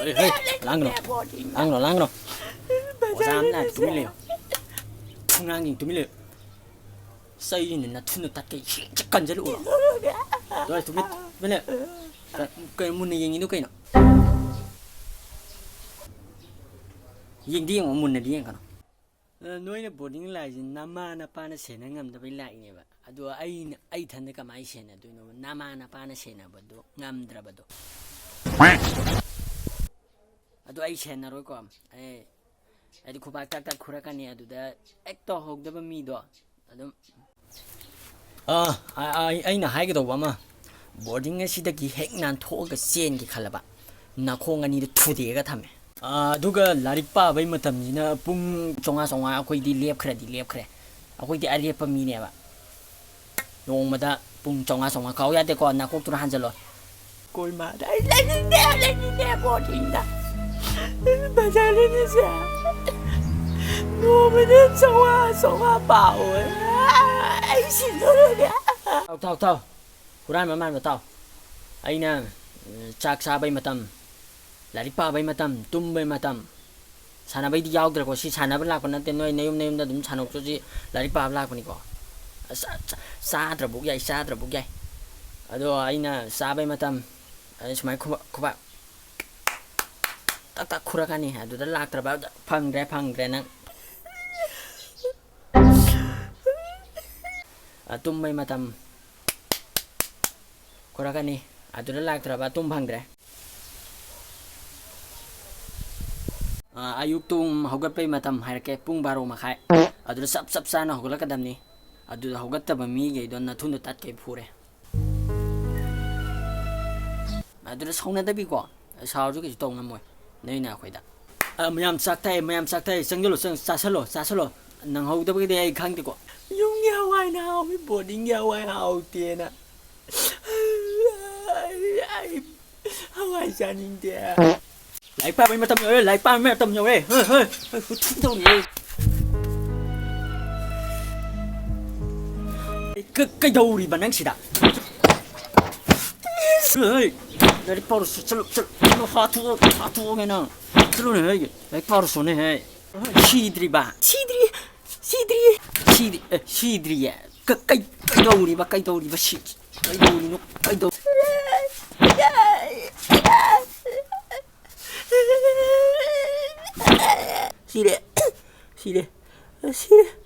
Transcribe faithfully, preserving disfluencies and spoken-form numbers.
ꯍꯩ, ꯍꯩ, ꯂꯥꯡꯒꯅꯨ꯫ ꯂꯥꯡꯒꯅꯨ, ꯂꯥꯡꯒꯅꯨ꯫ ꯑꯣꯖꯥ ꯑꯃ ꯂꯥꯛꯑꯦ, ꯇꯨꯃꯤꯟ ꯂꯩꯌꯨ꯫ ꯑꯉꯥꯡꯁꯤꯡ ꯇꯨꯃꯤꯟ ꯂꯩꯌꯨ꯫ ꯆꯩꯅ ꯅꯊꯨꯟꯗ ꯇꯠꯀꯩ ꯍꯦꯛꯇ ꯀꯟꯖꯜꯂꯛꯎꯔꯣ? ꯇꯨꯃꯤꯟ, ꯇꯨꯃꯤꯟ ꯂꯩꯌꯨ꯫ ꯀꯩꯅꯣ ꯃꯨꯟꯅ ꯌꯦꯡꯉꯤꯗꯨ ꯀꯩꯅꯣ? ꯌꯦꯡꯗꯤ ꯌꯦꯡꯉꯣ, ꯃꯨꯟꯅꯗꯤ ꯌꯦꯡꯒꯅꯨ꯫ ꯑ, ꯅꯣꯏꯅ ꯕꯣꯔꯗꯤꯡ ꯂꯥꯛꯏꯁꯦ ꯅꯃꯥ ꯅꯄꯥꯅ ꯁꯦꯟꯅ ꯉꯝꯗꯕꯩ ꯂꯥꯛꯏꯅꯦꯕ꯫ ꯑꯗꯣ ꯑꯩꯅ, ꯑꯩ ꯏꯊꯟꯗ ꯀꯃꯥꯏꯅ ꯁꯦꯟꯅꯗꯣꯏꯅꯣꯕ? ꯅꯃꯥ ꯅꯄꯥꯅ ꯁꯦꯟꯅꯕꯗꯣ ꯉꯝꯗ꯭ꯔꯕꯗꯣ꯫ ꯑꯗꯣ ꯑꯩ ꯁꯦꯟꯅꯔꯣꯏꯀꯣ꯫ ꯑꯩ, ꯍꯥꯏꯗꯤ ꯈꯨꯕꯥꯛ ꯇꯛ ꯇꯛ ꯈꯨꯔꯛꯀꯅꯤ꯫ ꯑꯗꯨꯗ ꯍꯦꯛ ꯇꯧꯍꯧꯗꯕ ꯃꯤꯗꯣ ꯑꯗꯨꯝ ꯑ, ꯑ, ꯑ, ꯑꯩꯅ ꯍꯥꯏꯒꯗꯧꯕ ꯑꯃ, ꯕꯣꯔꯗꯤꯡ ꯑꯁꯤꯗꯒꯤ ꯍꯦꯛ ꯅꯥꯟꯊꯣꯛꯑꯒ ꯆꯦꯟꯒꯦ ꯈꯜꯂꯕ, ꯅꯥꯈꯣꯡ ꯑꯅꯤꯗꯨ ꯊꯨꯗꯦꯛꯑꯒ ꯊꯝꯃꯦ꯫ ꯑ, ꯑꯗꯨꯒ ꯂꯥꯏꯔꯤꯛ ꯄꯥꯕꯩ ꯃꯇꯝꯁꯤꯅ ꯄꯨꯡ ꯆꯥꯝꯃꯉꯥ ꯆꯥꯝꯃꯉꯥ ꯑꯩꯈꯣꯏꯗꯤ ꯂꯦꯞꯈ꯭ꯔꯗꯤ ꯂꯦꯞꯈ꯭ꯔꯦ꯫ ꯑꯩꯈꯣꯏꯗꯤ ꯑꯔꯦꯞꯄ ꯃꯤꯅꯦꯕ꯫ ꯅꯣꯡꯃꯗ ꯄꯨꯡ ꯆꯥꯝꯃꯉꯥ ꯆꯥꯝꯃꯉꯥ ꯀꯥꯎ ꯌꯥꯗꯦꯀꯣ, ꯅꯥꯀꯣꯛꯇꯨꯅ ꯍꯥꯟꯖꯜꯂꯣ꯫ ꯀꯣꯏꯃꯥꯗ ꯑꯩ ꯂꯩꯅꯤꯡꯗꯦ, ꯂꯩꯅꯤꯡꯗꯦ ꯕꯣꯔꯗꯤꯡꯗ꯫ ꯕꯖꯥꯔꯗꯅꯤꯁꯦ ꯅꯣꯡꯃꯗ ꯆꯥꯝꯃꯉꯥ, ꯆꯥꯝꯃꯉꯥ ꯄꯥꯎꯋꯦ꯫ ꯑꯩ ꯁꯤꯗꯣꯔꯦꯅꯦ꯫ ꯊꯥꯎ, ꯊꯥꯎ, ꯊꯥꯎ꯫ ꯍꯨꯔꯥꯟꯕ ꯃꯥꯟꯕ ꯊꯥꯎ꯫ ꯑꯩꯅ, ꯎꯝ, ꯆꯥꯛ ꯆꯥꯕꯩ ꯃꯇꯝ, ꯂꯥꯏꯔꯤꯛ ꯄꯥꯕꯩ ꯃꯇꯝ, ꯇꯨꯝꯕꯩ ꯃꯇꯝ, ꯁꯥꯟꯅꯕꯩꯗꯤ ꯌꯥꯎꯗ꯭ꯔꯦꯀꯣ꯫ ꯁꯤ ꯁꯥꯟꯅꯕ ꯂꯥꯛꯄ ꯅꯠꯇꯦ, ꯅꯣꯏ ꯅꯌꯨꯝ ꯅꯌꯨꯝꯗ ꯑꯗꯨꯝ ꯁꯥꯟꯅꯧꯆꯣ꯫ ꯁꯤ ꯂꯥꯏꯔꯤꯛ ꯄꯥꯕ ꯂꯥꯛꯄꯅꯤꯀꯣ꯫ ꯑꯁ, ꯆꯥ-, ꯆꯥ-, ꯆꯥꯗ꯭ꯔꯕꯨꯛ ꯌꯥꯏ, ꯆꯥꯗ꯭ꯔꯕꯨꯛ ꯌꯥꯏ꯫ ꯑꯗꯣ ꯑꯩꯅ ꯆꯥꯕꯩ ꯃꯇꯝ, ꯑꯩ ꯁꯨꯃꯥꯏꯅ ꯈꯨꯕꯥꯛ, ꯈꯨꯕꯥꯛ ꯇꯛ ꯇꯛ ꯈꯨꯔꯛꯀꯅꯤ꯫ ꯑꯗꯨꯗ ꯂꯥꯛꯇ꯭ꯔꯕ, ꯐꯪꯗ꯭ꯔꯦ, ꯐꯪꯗ꯭ꯔꯦ ꯅꯪ꯫ ꯑ, ꯇꯨꯝꯕꯩ ꯃꯇꯝ ꯈꯨꯔꯛꯀꯅꯤ꯫ ꯑꯗꯨꯗ ꯂꯥꯛꯇ꯭ꯔꯕ ꯇꯨꯝ ꯐꯪꯗ꯭ꯔꯦ꯫ ꯑ, ꯑꯌꯨꯛ ꯇꯨꯝ ꯍꯧꯒꯠꯄꯩ ꯃꯇꯝ ꯍꯥꯏꯔꯛꯀꯦ, ꯄꯨꯡ ꯕꯥꯔꯣ ꯃꯈꯥꯏ꯫ ꯑꯗꯨꯗ ꯆꯞ ꯆꯞ ꯆꯥꯅ ꯍꯧꯒꯠꯂꯛꯀꯗꯕꯅꯤ꯫ ꯑꯗꯨꯗ ꯍꯧꯒꯠꯇꯕ ꯃꯤꯈꯩꯗꯣ ꯅꯊꯨꯟꯗꯣ ꯇꯠꯀꯩ ꯐꯨꯔꯦ꯫ ꯑꯗꯨꯗ ꯁꯥꯎꯅꯗꯕꯤꯀꯣ, ꯁꯥꯎꯔꯁꯨ ꯀꯩꯁꯨ ꯇꯧ ꯉꯝꯃꯣꯏ ꯅꯣꯏꯅ ꯑꯩꯈꯣꯏꯗ꯫ ꯑ, ꯃꯌꯥꯝ ꯆꯥꯛ ꯊꯥꯏ, ꯃꯌꯥꯝ ꯆꯥꯛ ꯊꯥꯏ, ꯆꯪꯁꯤꯜꯂꯣ, ꯆꯪ-, ꯆꯥꯁꯤꯜꯂꯣ, ꯆꯥꯁꯤꯜꯂꯣ꯫ ꯅꯪꯍꯧꯗꯕꯒꯤꯗꯤ ꯑꯩ ꯈꯪꯗꯦꯀꯣ꯫ ꯌꯨꯝꯒꯤ ꯍꯋꯥꯏꯅ ꯍꯥꯎꯏ, ꯕꯣꯔꯗꯤꯡꯒꯤ ꯍꯋꯥꯏ ꯍꯥꯎꯇꯦꯅ꯫ ꯑꯩ, ꯑꯩ ꯍꯋꯥꯏ ꯆꯥꯅꯤꯡꯗꯦ꯫ ꯂꯥꯏꯔꯤꯛ ꯄꯥꯕꯩ ꯃꯇꯝ ꯌꯧꯔꯦ, ꯂꯥꯏꯔꯤꯛ ꯄꯥꯕꯩ ꯃꯇꯝ ꯌꯧꯔꯦ꯫ ꯍꯣꯏ, ꯍꯣꯏ, ꯍꯣꯏ, ꯍꯨꯊꯨ ꯇꯧꯔꯤꯌꯦ꯫ ꯀ-, ꯀꯩꯗꯧꯔꯤꯕ ꯅꯪ ꯁꯤꯗ? ꯍꯣꯏ, ꯂꯥꯏꯔꯤꯛ ꯄꯥꯔꯨꯁꯨ ꯆꯠꯂꯨ, ꯆꯠꯂꯨ, ꯆꯠꯂꯨ, ꯍꯥꯊꯨ-, ꯍꯥꯊꯨꯑꯣꯒꯦ ꯅꯪ꯫ ꯆꯠꯂꯨꯅꯦ, ꯍꯦ꯫ ꯂꯥꯏꯔꯤꯛ ꯄꯥꯔꯨꯁꯨꯅꯦ, ꯍꯦ꯫ ꯁꯤꯗ꯭ꯔꯤꯕ? ꯁꯤꯗ꯭ꯔꯤ, ꯁꯤꯗ꯭ꯔꯤ꯫ ꯁꯤꯗ꯭ꯔꯤ-, ꯑꯦ, ꯁꯤꯗ꯭ꯔꯤꯌꯦ꯫ ꯀ-, ꯀꯩ-, ꯀꯩꯗꯧꯔꯤꯕ, ꯀꯩꯗꯧꯔꯤꯕ, ꯁꯤ-, ꯀꯩꯗꯧꯔꯤꯅꯣ, ꯀꯩꯗꯧ-, ꯁꯤꯔꯦ, ꯁꯤꯔꯦ, ꯁꯤꯔꯦ꯫